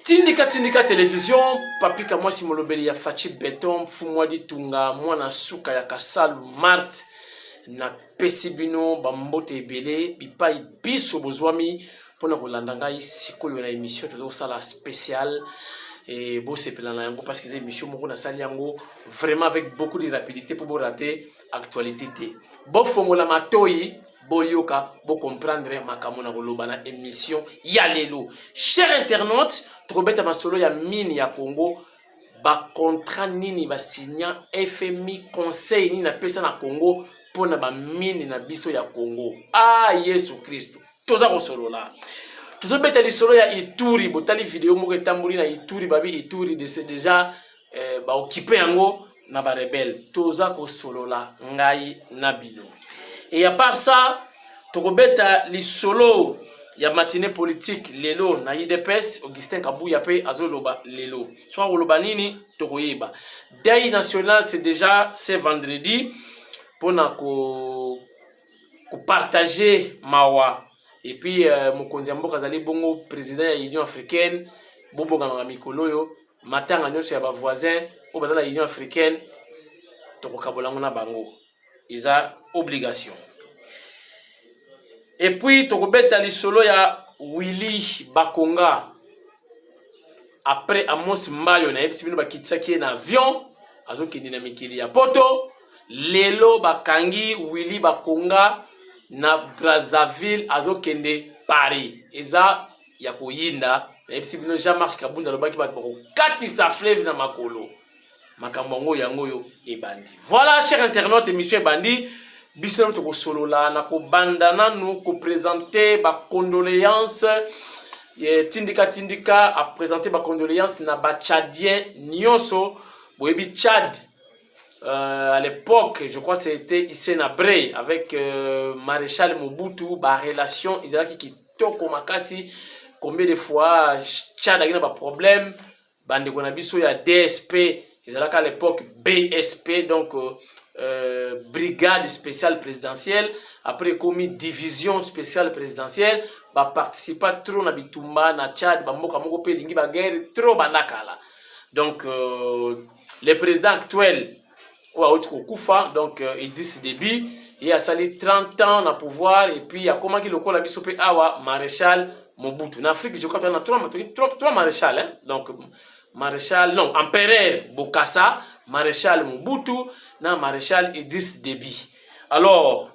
Tindika tindika television, Papi Kamwasi molobeli ya Fatshi Beton, Mfumwa Ditunga, mwana suka ya Kasalu Marthe, napesi bino bambote ebele bipai biso bozwami mpona kolanda ngai sikoyo na émission tozosala spécial e bosepela na yango parce que eza émission moko nasali yango vraiment avec beaucoup de rapidité mpo borate actualité te. Bofongola matoi, boyoka, bocomprendre makambo na koloba na émission ya lelo. Cher internaute, tokobeta masolo ya mine ya Congo, bacontrat nini basigna, FMI conseil nini napesa na Congo mpona bamine na biso ya Congo. Ah, Yesu Kristo! Toza kosolola, tozobeta lisolo ya Ituri. Botali video moko etamboli na Ituri, babi Ituri déjà baokipe yango na barebelles. Toza kosolola ngai na bino. Et à part ça, tokobeta lisolo ya matinée politique lelo na UDPS. Augustin Kabuya mpe azoloba lelo. So akoloba nini, tokoyeba. Deuil national, c'est déjà ce vendredi mpona ko kopartage mawa. Et puis mokonzi ya mboka azali bongo président ya Union africaine. Bobongamaka mikolo oyo, matanga nyonso ya bavoisin oyo baza na Union africaine, tokokabola yango na bango, eza obligation. Et puis tokobeta lisolo ya Willy Bakonga. Après Amos Mbayo, nayebisi bino bakitisaki ye na avion, azokende na mikili ya Poto. Lelo bakangi Willy Bakonga na Brazzaville, azokende Paris. Eza ya koyinda. Nayebisi bino, Jean-Marc Kabunda alobaki bato bakokatisa fleuve na makolo. Makambo yango yango oyo ebandi. Voilà, cher internaute, émission ebandi. Biso nanu tokosolola na kobanda nanu koprésente bacondoléance. Tindika tindika aprésente bacondoléance na batchadien nyonso. Boyebi Tchad, à l'époque, je crois, c'était Hissène Habré avec Maréchal Mobutu, ba relation ezalaki kitoko makasi. Combien de fois Tchad azalaki na ba problème, bandeko na biso ya DSP, ezalaki à l'époque BSP, donc brigade spéciale présidentielle, après ekomi division spéciale présidentielle, baparticipa trop na bitumba na Tchad. Bamboka moko mpe elingi baguerre trop banda kala. Donc le président actuel oyo awuti kokufa, donc Idriss Déby, ye asali 30 ans na pouvoir et puis akomaki lokola biso mpe awa maréchal Mobutu. Na Afrique, je crois na trois maréchal, hein? Donc maréchal, non, empereur Bokassa, maréchal Mobutu na maréchal Idriss Déby. Alors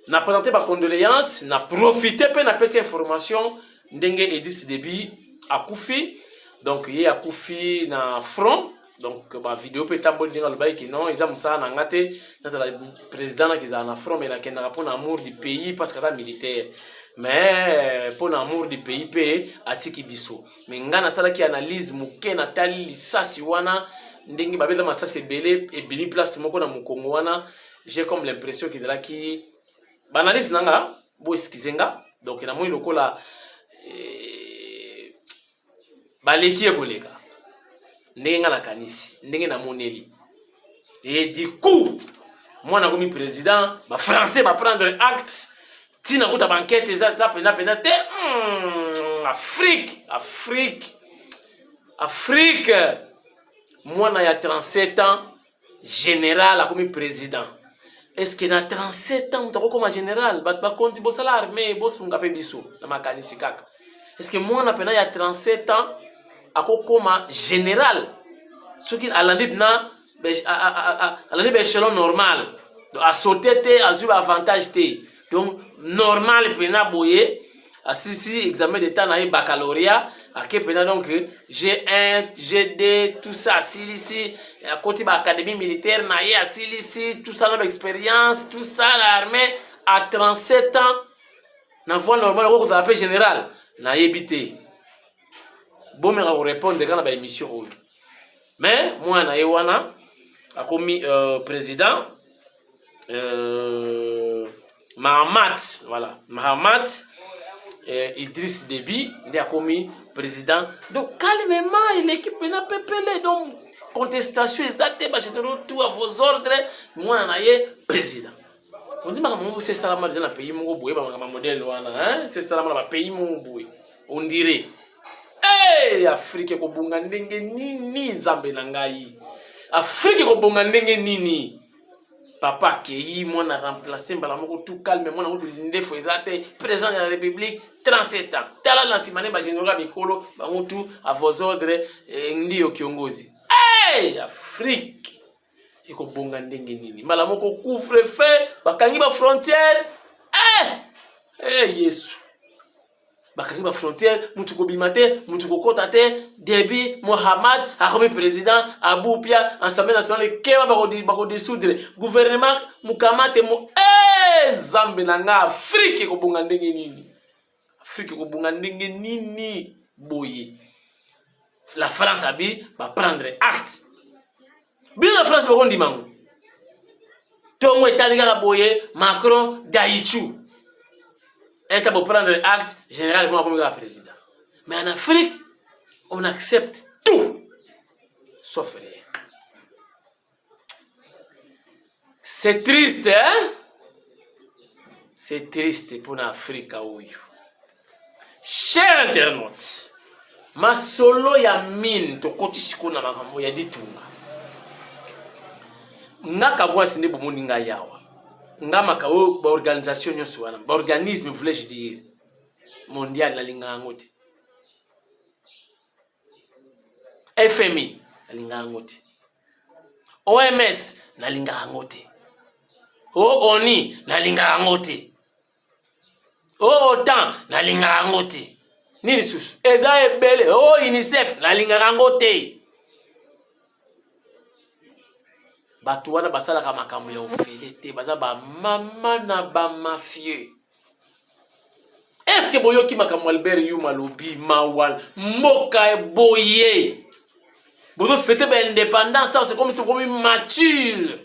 na présente bacondoléance, na profite mpe napesi information ndenge Idriss Déby akufi. Donc ye akufi na front. Donc bavideo mpe etamboli ndenge alobaki ke non, eza mosala na nga te nazala président, nakezala na front, mais nakendaka mpona amour du pays, parce que aza militaire, mais mpona amour du pays mpe atiki biso. Mais nga nasalaki analyse moke, natali lisasi wana ndenge babeta masasi ebele, ebimi place moko na mokongo wana. J'ai comme l'impression ke ezalaki baanalyse na nga, bo excuse nga. Donc namoni lokola baleki ye koleka ndenge nga nakanisi, ndenge namoneli. Et du coup mwana akomi président, bafrançais baprendre acte, ntina kuta baenquête eza pena pena te. Afrique, Afrique, Afrique! Mwana ya 37 ans, général, akomi président. Est ce que na 37 ans moto akokoma général? Bato bakonzi bosala armée, bosunga mpe biso na makanisi kaka. Est ce que mwana pena ya 37 ans akokoma général soki alandi na alandi baéchelon normal, donc asaute te, azwi baavantage te, donc normal mpena boye, asilisi examen d'état na ye, baccalauréat, ake mpena donc G1, G2, tout ça, asilisi, akoti baacadémie militaire na ye, asilisi tout ça na baexpérience, tout ça na armée, à 37 ans, na voie normale, okokozala mpe général? Nayebi te, bomeka korépondre kaka na baémission oyo. Mais mwana na ye wana akomi président, Mahamat, voilà, Mahamat Idriss Déby nde akomi président. Donc calmement, eleki mpena pepele. Donc contestation eza te, bagénéraux tout à vos ordres, mwana na ye président. Ondi makambo moko se esalama deja na pays moko boye, bamakambo modèle wana se esalama na bapays moko boye, on dirait. Hey! Hey, Afrique ekobonga ndenge nini nzambe na ngai Afrique ekobonga ndenge nini papa akei mwana remplace mbala moko tout calme mwana kutu ndefu eza te président de la république 37 ans tala na nsima ne bagénéraux ya mikolo bango tout à vos ordres eh, ndiyo kiongozi hey, Afrique ekobonga ndenge nini mbala moko couvre feu bakangi ba frontière eh! eh, yesu bakangi ba frontière mutu kobima te mutu kokota te debi mohamad akomi président abupia assemblée nationale keba bakodissoudre gouvernement mukamate mo eh, nzambe na nga afrike ekobonga ndenge nini afrike ekobonga ndenge nini boye la france abi baprendre acte bino na france bakondima yango ntongo etali kaka boye macron daichu enta boprendre acte général moko akomi kaka président mais en afrique on accepte tout sauf rien c'est triste hein? c'est triste mpona afrika oyo cher internaute masolo ya mine tokoti sikoyo na makambo ya ditunga nga kabwasi nde bomoni ngai awa nga maka oyo baorganisation nyonso wana baorganisme voulais-je dire mondial nalingaka yango te fmi nalingaka yango te oms nalingaka yango te o oni nalingaka yango te o otan nalingaka yango te nini lisusu eza ebele o unicef nalingaka yango te bato wana basalaka makambo ya ofele te baza bamama na bamafieux eske boyoki makambo albert yuma alobi mawa mboka boye bozofete baindépendance awa c'est comme si okomi mature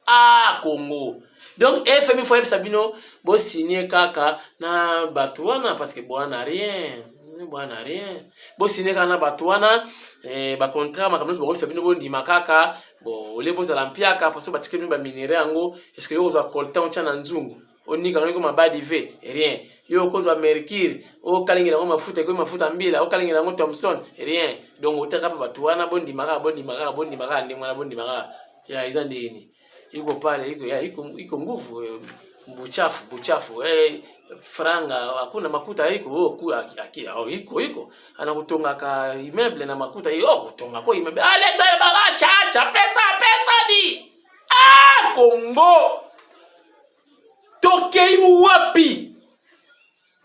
ah congo donc fmi fo yebisa bino bosigne kaka na bato wana parce que bwana rien bwana rien bosigne kaka na bato wana eh, bacontrat makambo nyonso bakoyebisa bino bondima kaka bo olie bozala mpiaka parce batikeli bino baminere yango est ce que yo kozwa coltan otya na nzungu onika yango ekoma badive rien yo okozwa mercure okalingela yango mafuta ekomi mafuta mbila okalingela yango thomson rien donc otaka mpe bato wana bondima kaka bondima kaka bondima kaka ndenge wana bondima kaka ya eza ndenge iko pale iko ya iko iko nguvu eh, buchafu buchafu eh, franga hakuna makuta iko oh, ku, aki, oh, iko iko anakutongaka immeuble na makuta yo oh, kutonga ko immeuble ale baba cha cha pesa pesa di ah Congo tokei wapi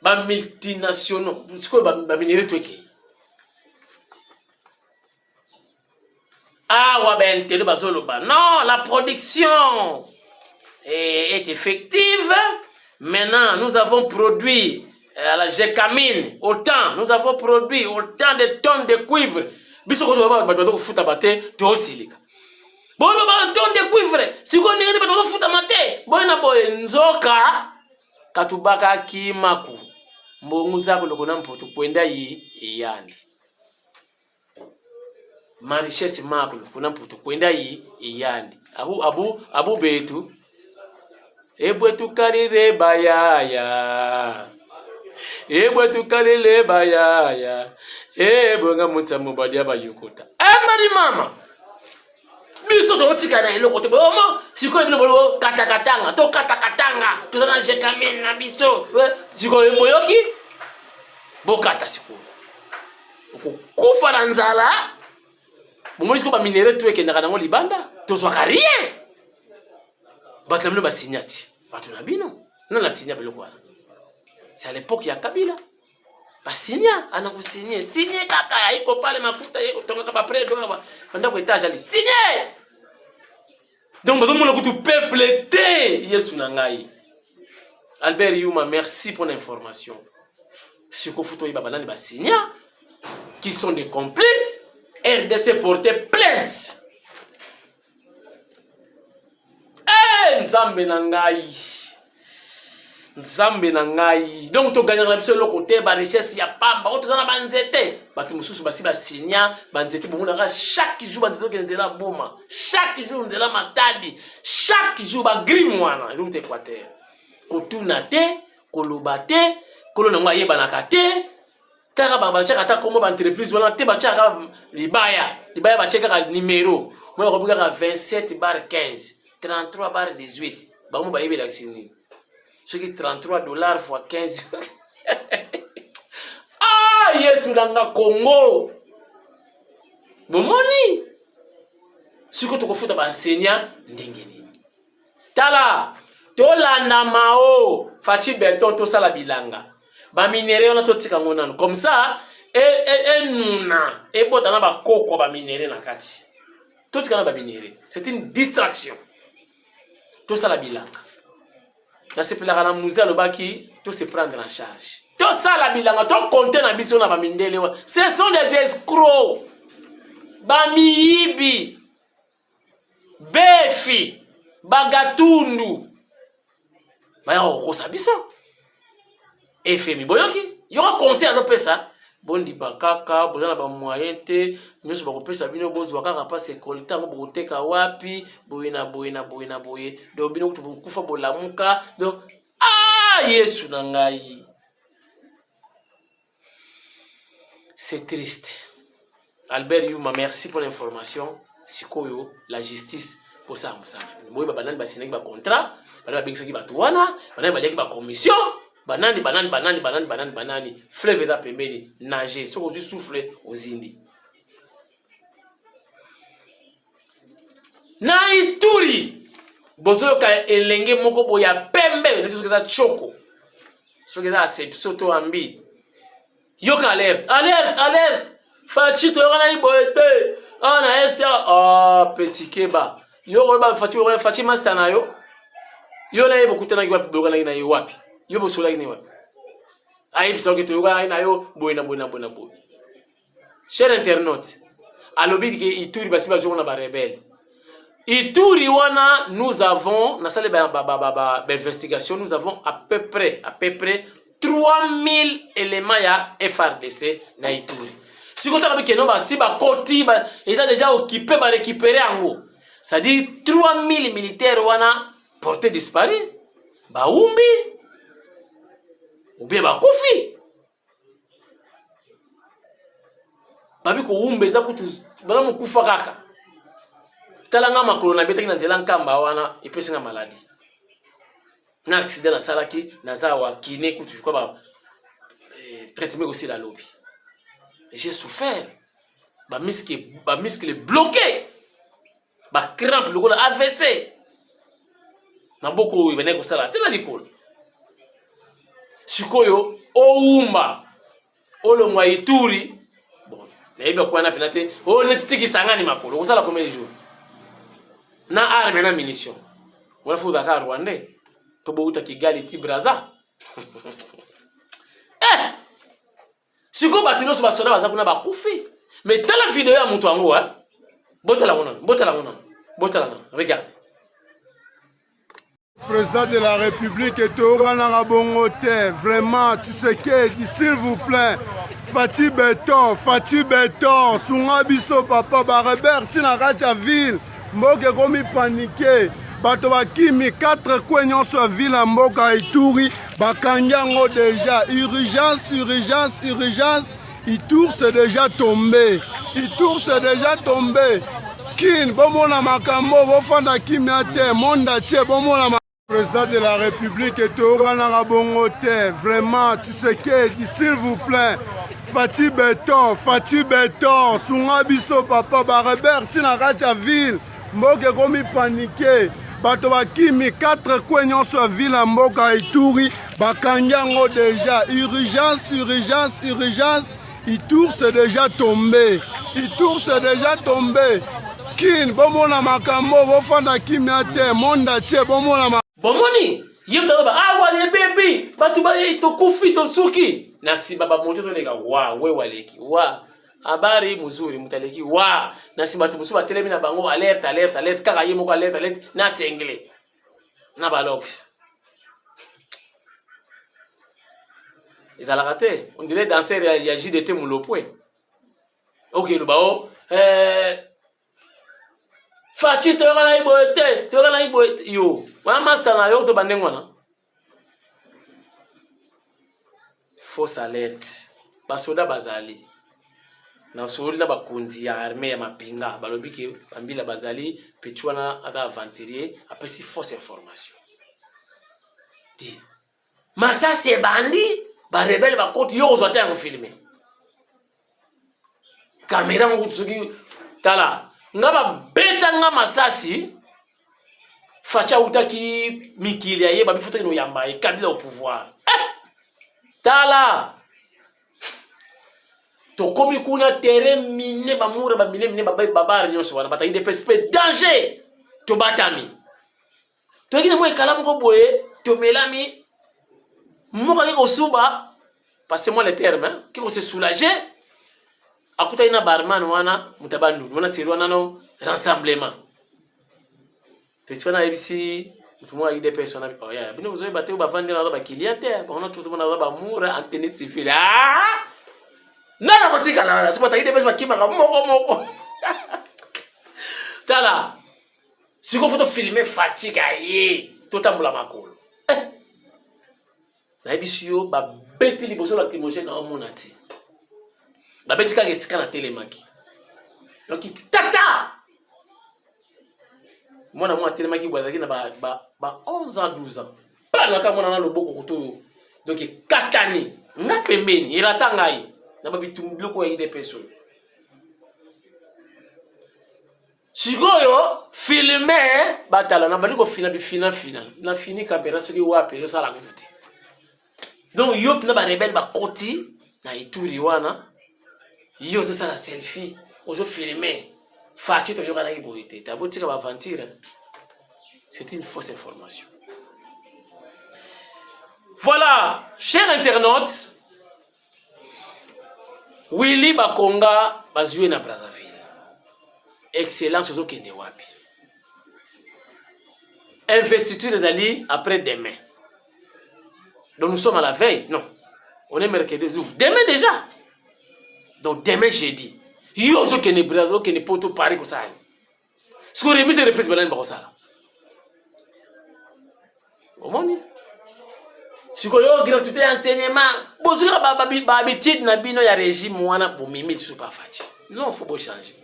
ba multinationaux sikoyo ba minerais tokei awa baintelo bazoloba non la production est effective maintenant nous avons produit euh, à la gecamine autant nous avons produit autant de tonnes de cuivre biso bato baza kofutama te tosilika boloba tonne de cuivre sikoyo ndenge nini bato bazofutama te boye na boye nzoka katubakaki maku mbongo zako lokona mputu kwenda yi eyandi ma richesse makulu kuna mputu kwenda yi iyandi abu abu abu betu ebwe tukalile bayaya ebwe tukalile bayaya ebwe nga mutsa mobadi ya bayokota emali mama biso tokotika na eloko te bomo sikoyo bino bolo katakatanga tokatakatanga toza na jekamine na biso sikoyo boyoki bokata sikoyo okokufa na nzala bomoni sikoyo baminere to ekendaka nango libanda tozwaka rien bato na bino basinya ti bato na bino nani asinya biloko wana c'est à l'époque ya kabila basinya ana kosigne signe kaka ayi kopale mafuta ye kotongaka bapredo awa bandako etage ali signe donc bazomona kutu peuple te yesu na ngai albert yuma merci pour l'information sikoyo futa oyeba banani basinya qui sont des complices rdc porte plainte Eh, nzambe na ngai nzambe na ngai donc toganyaka na biso eloko te barichesse ya pamba oyo toza na banzete bato mosusu basi basinya banzete bomonaka chaque jour banzete okende nzela boma chaque jour nzela matadi chaque jour bagrime wana ezouta équateur kotuna te koloba te kolo nango ayebanaka te. Kaka ba batiaka ata kombo ba entreprise wana te batiaka libaya libaya batie kaka numero moi bakomi kaka 27 bar 15 33 bar 18 bango bayebi elakisi nini soki 33 dollars fois 15 ah yesu na nga congo bomoni sikoyo tokofuta baenseignant ndenge nini Tala, tolanda Mao, Fatshi Beton tosala bilanga. Ba minerais wana totika ngo nanu. Comme ça, enuna, e, e ebota na ba koko ba minerais na kati. Totika na ba minerais. C'est une distraction. Tosala bilanga. Nasepelaka na Muze alobaki to se prendre en charge. Tosala bilanga, to compter na biso na ba mindele wana. Ce sont des escrocs. Ba miyibi. Befi bagatundu baya kokosa biso efemi boyoki yoka conseil azopesa bondima kaka boza na bamoyen te nyonso bakopesa bino bozwa kaka mpasi ekolita yango bokoteka wapi boye na boye na boye na boye donc bino kutu bokufa bolamuka donc ah yesu na ngai C'est triste. Albert Yuma, merci pour l'information. Sikoyo, la justice kosala mosala. Boyeba banani basinaki ba contrat, banani babengisaki bato wana, banani baliaki ba commission, banani banani banani banani banani banani. Fleuve eza pembeni, nager. Soki ozwi souffle, ozindi. Na Ituri, bozoyoka elenge moko boye ya pembe, soki eza choko. Soki eza asepso to ambi. Yoka alerte, alerte, alerte. Fatshi toyokanaki boye te. Awa na est ah petit keba. Yo koyeba Fatshi okoyeba Fatshi master na yo. Yo na ye bokutanaki wapi boyokanaki na ye wapi? Yo bosolaki na ye wapi? Ayebisa oke toyokanaki na yo boye na boye na boye na boye. Cher internaute, alobi ke Ituri basi bazongo na ba rebelle. Ituri wana nous avons nasali ba ba ba ba, ba, ba investigation nous avons à peu près à peu près 3000 éléments ya FRDC na Ituri. Sikoyo tanga bikeno basi bakoti ba, eza déjà occupé ba récupérer yango. C'est-à-dire 3000 militaires wana porté disparu, baumbi ou bien bakufi. Babi kowumba eza kutu bana mokufa kaka. Tala nga makolo nabetaki na nzela nkamba wana epesi nga maladi. Na accident nasalaki naza awa kine kutu je crois ba eh, traitement ekosila lobi. J'ai souffert. Ba muscle ba muscle bloqué. Ba crampe lokola AVC. Maboko oyo ebandaki kosala te na likolo. Sikoyo owumba olongwa Ituri bon nayebi bakwana mpena te oyo neti tikisangani makolo okosala combien de jours na arme na munition wana fo ozalaka rwandais to bowuta Kigali ti Brazza eh! Sikoyo bato nyonso basoda baza kuna bakufi. Mais tala video ya moto yango hein. Botala ngo nanu, botala ngo nanu. Botala nanu. Regarde. Président de la République toyokanaka bongo te vraiment Tshisekedi s'il vous plaît Fatshi Beton Fatshi Beton sunga biso papa ba rebelle ti na kati ya ville mboka ekomi panike bato bakimi 4 coin nyonso ya ville ya mboka ya Ituri bakangi yango deja urgence urgence urgence Ituri c'est déjà tombé Ituri c'est déjà tombé kin bomona makambo bofanda kimia te monde entier bomona Président de la République toyokanaka bongo te vraiment Tshisekedi s'il vous plaît Fatshi Beton Fatshi Beton sunga biso papa ba rebelle ti na kati ya ville mboka ekomi panike bato bakimi 4 coin nyonso ya ville ya mboka ya Ituri bakangi yango deja urgence urgence urgence Itour c'est déjà tombé. Itour c'est déjà tombé. Kin bomona makambo bofanda kimia te monde entier bomona bomoni ye moto aloba awa ah, ebebi bato baye tokufi tosuki na nsima bamoto toleka wa we waleki wa abari muzuri moto aleki wa na nsima bato mosusu batelemi na bango alerte alerte alerte kaka ye moko alerte alerte na sengle na balox ezalaka te on dirait danser ya, ya jdt mulopwe okeluba o oh, eh, faci toyokanaki boye te toyokanaki boye te yo wana masta na yo to bandenge wana fausse alerte. Basoda bazali. Nasololi na bakonzi ya armee ya mapinga, balobi ke bambila bazali petit wana aza aventurier, apesi fausse information. Ti masasi ebandi, ba rebelle bakoti, yo kozwa te ya kofilme kamera ngo kutu soki tala nga babeta nga masasi. Fatshi awutaki mikili ya ye, babifutaki noyamba ye Kabila au pouvoir. Eh! Tala tokomi kuna terrain mine, bamura bamine mine, babare nyonso wana bato ya UDPS mpe danger, tobatami, toyaki na mwa ekala moko boye, tomelami moko ake kosuba, passez moi le terme, hein, ke kose soulager, akutaki na barman wana moto ya Bandundu wana seri wana no rassemblement. Petit wana ayebisi moto moko ya UDPS wana, oh, ya bino bozoyeba te, bavandi na bakilia te, bango na tutu na bamura en tenue civile. Ah, nana kotikala wana soki bato ya UDPS bakimaka moko moko. Tala sikoyo, fo tofilme Fatshi aye, totambola makolo eh. Nayebisi yo, babeti liboso lacrymogène na omona ti babeti kaka esika natelemaki, yoki tata mwana mwa atelemaki boye, azalaki na ba, ba, ba 11 ans, 12 ans, panaka mwana na loboko koto oyo, donc ekatani nga pembeni, erata ngai na babitumbu biloko ya UDPS oyo. Sikoyo filme batala na bandi kofina bifinafina na fini kamera soki wapi ezosala kutu te. Donc yo mpena barebele bakoti na Ituri wana, yo ozosala selfie, ozofilme Fatshi, toyokanaki boye te. Tabotika baaventure, c'est une fausse information. Voilà, chers internautes, Willy Bakonga bazwi na Brazzaville. Excellence, ozokende wapi? Investiture ezali après demain. Donc nous sommes à la veille. Non. On est mercredi. Demain déjà. Donc demain jeudi. Yo ozokende Brazzaville, okende Poto, Paris kosala. Sikoyo remise de reprise banani bakosala? Omoni sikoyo gratuité ya enseignement, bozwaka bahabitude na bino ya régime wana, bomemi lisusu pa Fatshi. Non, faut bochange.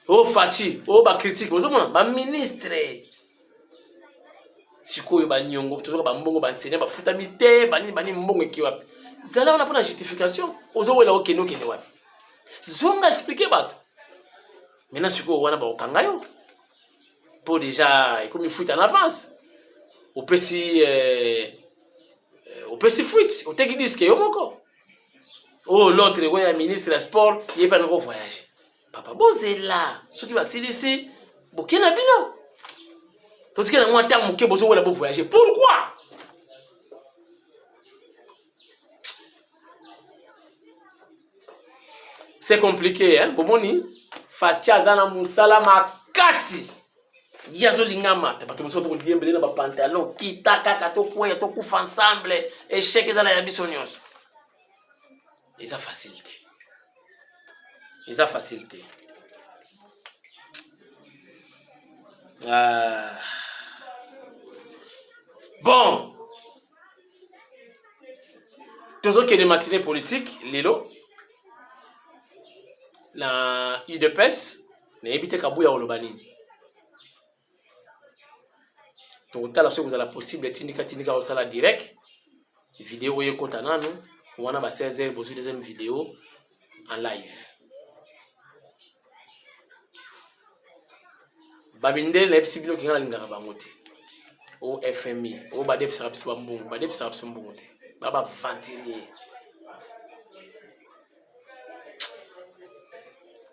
O Fatshi o bacritique, bozomona baministre sikoyo baniongo, tozoka bambongo baenseignant bafutami te, banini banini, mbongo eki wapi? Zala wana mpona justification. Ozowela okende, okende wapi? Zonga, explique bato. Maintenant sikoyo wana bakokanga yo mpo déjà ekomi fuite en avance. Opesi opesi fuite, oteki disque yo moko. Oyo l'autre oyo ya ministre ya sport, ye mpe anako voyage. Papa, bozela soki basilisi, boke na bino, totikela yango ata moke. Bozowela bovoyage, pourquoi? C'est compliqué, hein? Bomoni Fatshi aza na mosala makasi, ye azolinga mata bato mosusu baza koliembele na bapantalon. Kita kaka, tokweya, tokufa ensemble, échec ezala ya biso nyonso. Eza facile te, eza facile te. Ah. Bon, tozokende matinée politique lelo na UDPS. Nayebi te Kabuya koloba nini. Tokotala soki kozala possible. Tindika tindika kosala direct video oyo ekota nanu wana ba 16 heures, bozwi deuxième vidéo en live. Bamindele, nayebisi bino kinga nalingaka bango te. O FMI oyo badefisaka biso bambongo, badefisaka biso mbongo te, ba baaventurier.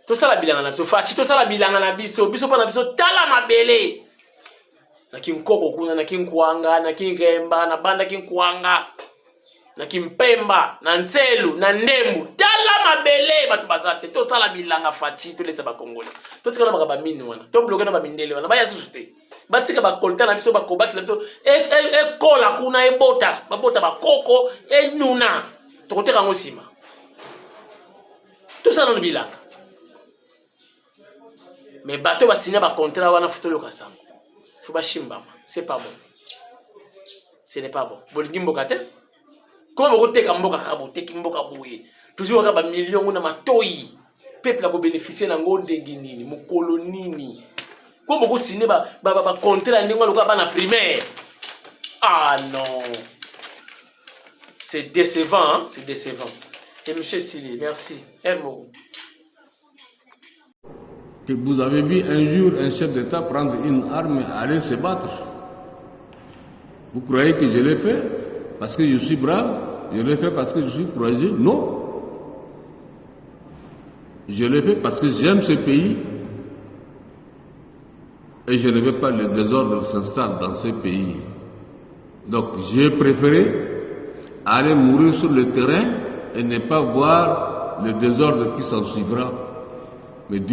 Tosala bilanga na biso, Fatshi, tosala bilanga na biso, biso mpo na biso. Tala mabele na Kinkoko kuna, na Kinkwanga, na Kingemba, na Banda Kinkwanga, na Kimpemba, na Ntselu, na Ndembu. Tala mabele, bato baza te. Tosala bilanga, Fatshi, tolesa bakongole, totikala maka bamine wana, tobloke na bamindele wana, baya susu te. Batika bakolta na biso, bakobati na biso ekola kuna, ebota, babota bakoko, enuna, tokoteka yango nsima. Tosala nano bilanga. Mais bato basinya bacontrat wana, faut toyoka sango, faut bashimbama. C'est pas bon, ce n'est pas bon. Bolingi mboka te. Comment bokoteka mboka kaka boteki mboka boye? Tozwi kaka ba millions ngo na matoyi. Peuple akobénéficier nango ndenge nini? Mokolo nini? Comment bokosine ba ba ba, ba contrat ya ndenge wana lokola bana primaire? Ah non. C'est décevant, hein? C'est décevant. Et monsieur Sili, merci. Elmo. Que vous avez vu un jour un chef d'État prendre une arme et aller se battre. Vous croyez que je l'ai fait parce que je suis brave? Je l'ai fait parce que je suis courageux? Non. Je l'ai fait parce que j'aime ce pays et je ne veux pas le désordre s'installe dans ce pays. Donc j'ai préféré aller mourir sur le terrain et ne pas voir le désordre qui s'en suivra.